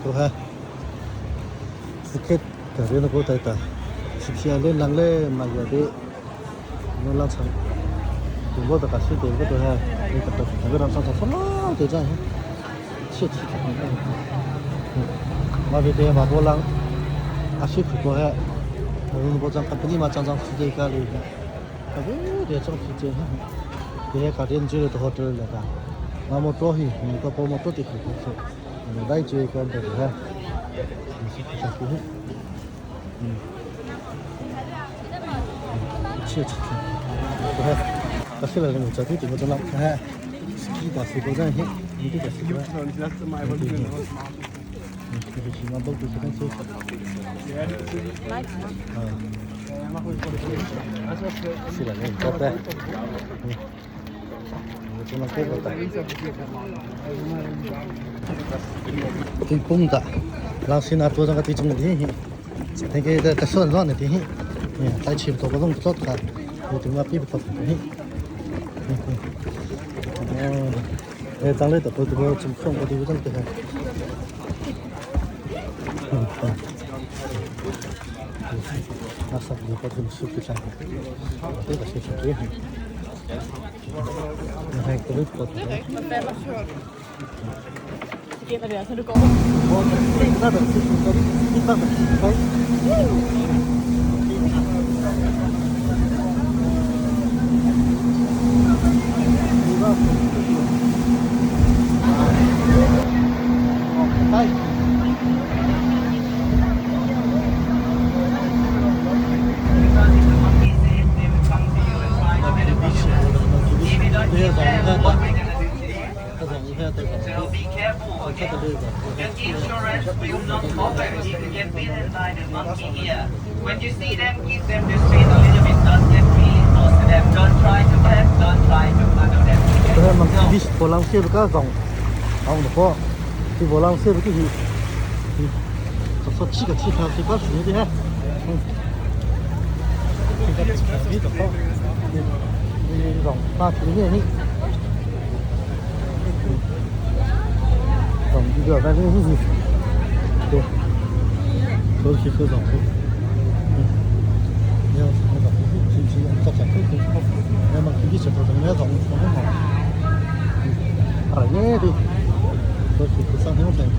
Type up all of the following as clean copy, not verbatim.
To ha Phuket ka rian ko tai ta. Sipsia le lang le ma ya de no lang chang. Tu mo ta ka si te ko to ha. Ni ta ta ta ram sang sa lo te cha ha. Chi chi ta ka. Ma ve te ma bo lang a si khu ko ha. Run bo chang company ma chang chang si te ka le. Ka ve te chang si te ha. Te ka rian je to hotel la ta. Ma mo to hi ni ko po mo to ti khu ko so. Dai che ko ta ha. 切切切，不还，他现在那个这都这个这那，哎，几大水果站去，你这个水果，嗯，这个起码都是很舒服。嗯，是的，你拜拜。嗯，我只能这个带。对公的，老师那桌上个对中的天，那个在在算算的天，嗯，在吃多个东西做的，我等下比不到天。哦，哎，张磊的不多，怎么送我都不认得。嗯嗯。那啥，你把这个手机上，这个是手机。那还可以搞的。 Så gælder det altså, når du går. So be careful, okay? The insurance will not cover if you get bitten by the monkey here. When you see them, give them the space a little bit. Don't get really close to them. Don't try to pet, don't try to cuddle them. 这嘛，你是波浪线不搞脏，啊，我说，这波浪线不就是，这说几个气条是搞什么的哈？嗯，这个你这好，你你让打出来你，让你个反正是，对，都是很脏。嗯，你要那个，是是，早上可以，那么你是做什么样子？我好。啊，耶的，都是上天我才去。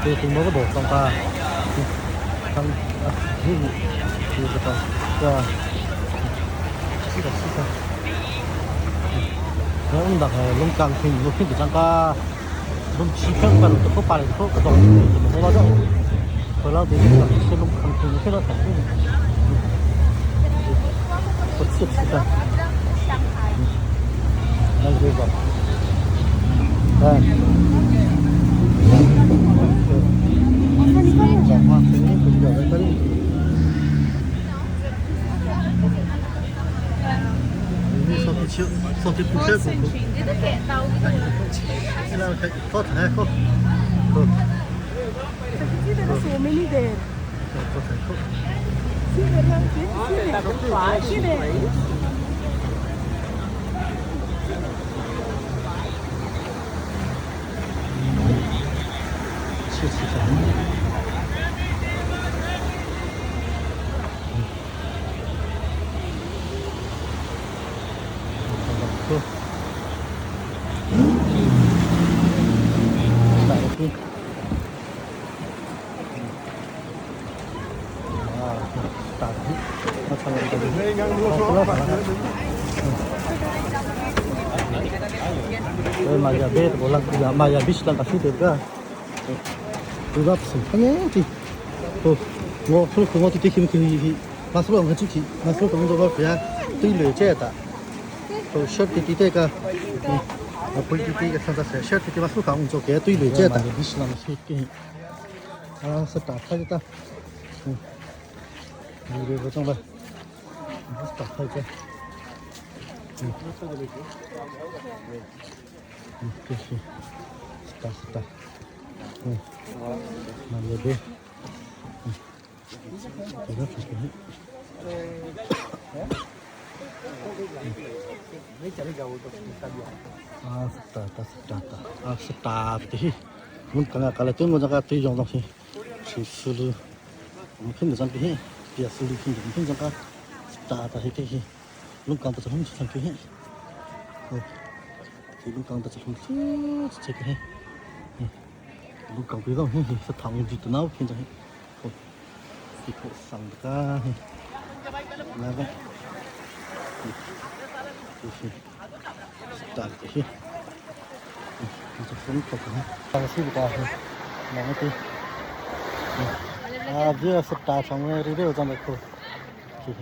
这是某个路上吧？当啊，你你这个是吧？是的，是的。我们那个弄钢琴，我听不上个，弄欺骗吧，都不把那个个东西怎么说那种，后来这个是弄钢琴，听到才听。不吃吃的，那这个，哎。 Det er det Maya beach lang kasi diba? Diba psin. 我出去我就得去去马斯洛我出去，马斯洛我做个别对了解的，都晓得的这个，嗯，我不是这个上次晓得的马斯洛我做个对了解的，你是那么去给，啊是打开的，嗯，你这个中了，你是打开的，嗯，嗯，这是，是打是打，嗯，那这边。啊，是大大是大大啊，是大的，我们刚刚刚来中国这个对象东西，是思路，我们看不上去，别思路看不看这个大大的这些，我们刚不是很上去，哦，这我们刚不是很这个，我们刚不到，是唐人的那看着，哦，这个上的个，那个，就是。大的些，这风可可，当时不大，那个对，啊，这是大长的，这个长得可，就是，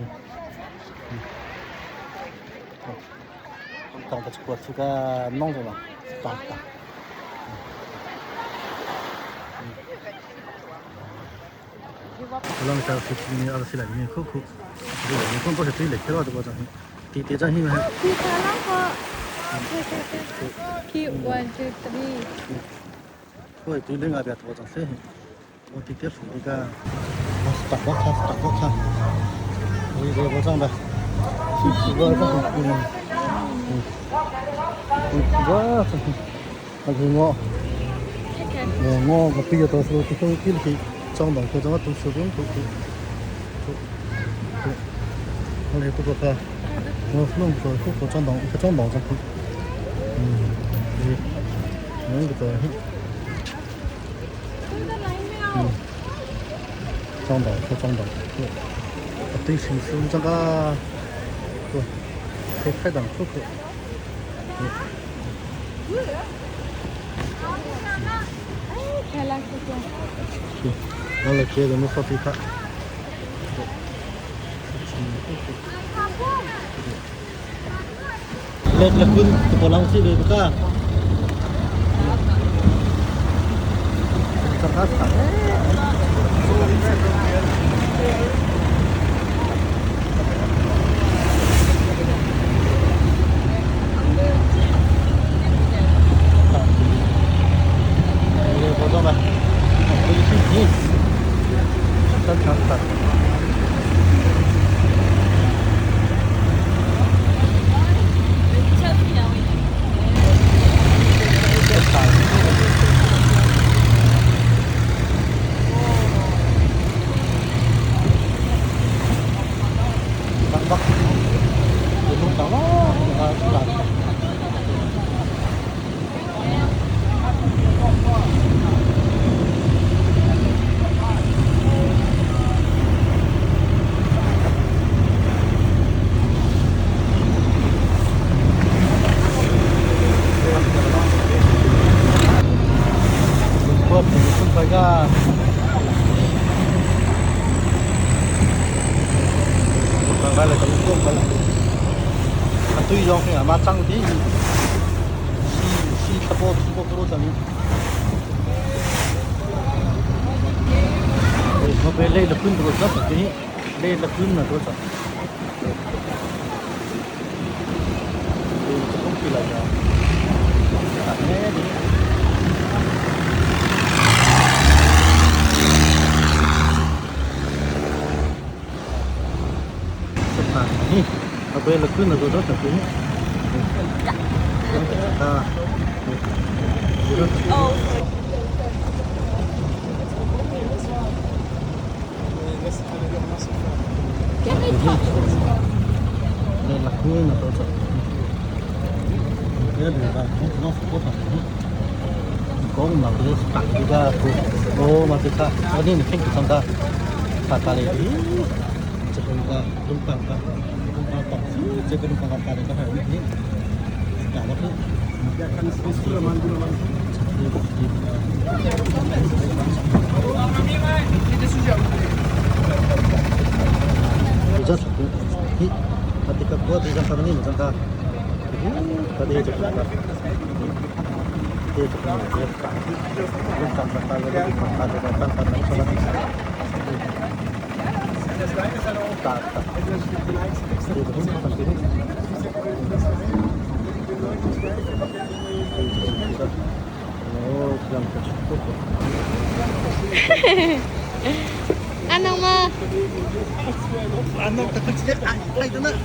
长得过这个弄着嘛，大大。我啷个是今年20来年可可，这个你看不是对来开了这个东西，对对这些嘛。 พี่ one two three 我对另外边多张谁？我对这那个，我是大哥看，是大哥看，我这我长的，是是个这我这，还是我，我我比较多是去去去长的，去长读书中读读读读，我来不过看，我弄不着，去长的，去长毛长去，嗯，弄不着。装到，可装到，对，平时这个，不，可开档出口。我来接着我说给他。เล็กละคุณตัวเราสิเลยก็สักพัก 对上去阿妈长的，是是差不多差不多这样。我被累了困多少？给累了困了多少？对，这东西来着，大概的。这盘，嘿，我被了困了多少？给。啊。来了困了多少？这里吧，我我讲嘛，不是打这个，哦嘛这个，我你听不上个，他打的，这个个龙岗个，龙岗岗，这个龙岗岗打的个还有你，打了个。 อันน้องมา อันน้องตะกุดเจ็บไอ้ตัวนั้น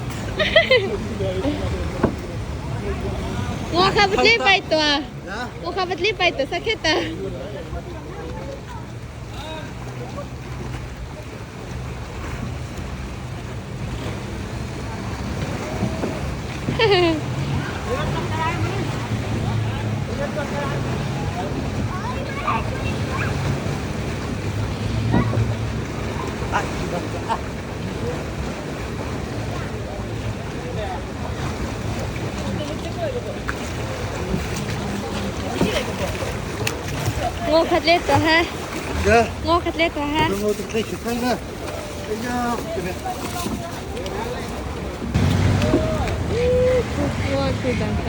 我可不礼拜多，我可不礼拜多，啥去的？我可累多哈，我可累多哈。我去等下。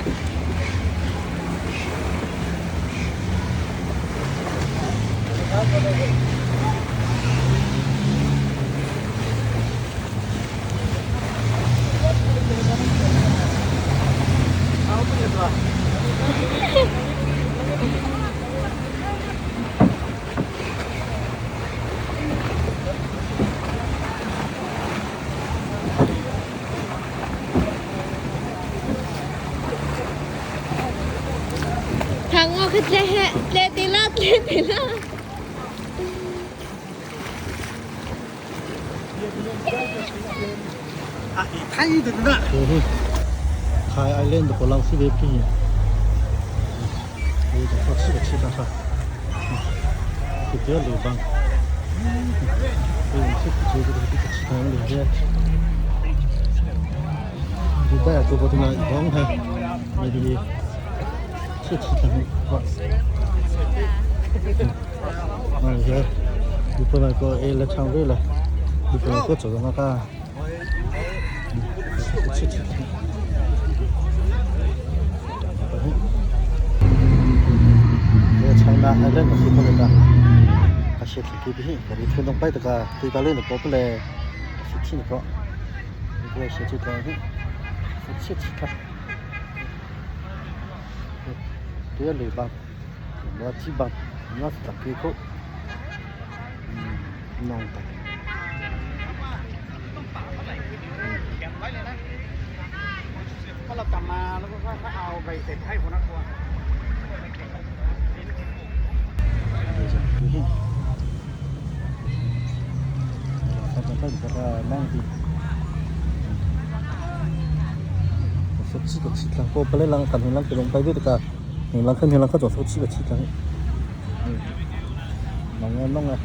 thằng ngô cái lẹ lẹ tí la lẹ tí la 开 island 的波浪是别便宜，我就说吃个吃个哈，就不要流帮，嗯，吃这个这个吃汤里边，就大家做不动了，一帮哈，那里吃吃汤哇，那些你不能个哎来唱对了，你不能个走到那个，吃吃汤。China Island si ko ta a she ki bi hi ri thun dong pai ta ka ti ta le no ko le si chi ko ko she chi ta hi si chi chi ta te le ba lo chi ba no ta ki ko nong ta เก็บไว้เลยนะถ้าเรากลับมาแล้วก็ค่อยเอาใบเสร็จให้หัวหน้าทัวร์ hi ta ta ta ka nong ti so chi ko chi ta ko pale lang kan lang ke long pai bi ta ka lang kan lang ka jo so chi ko chi ta nong nong a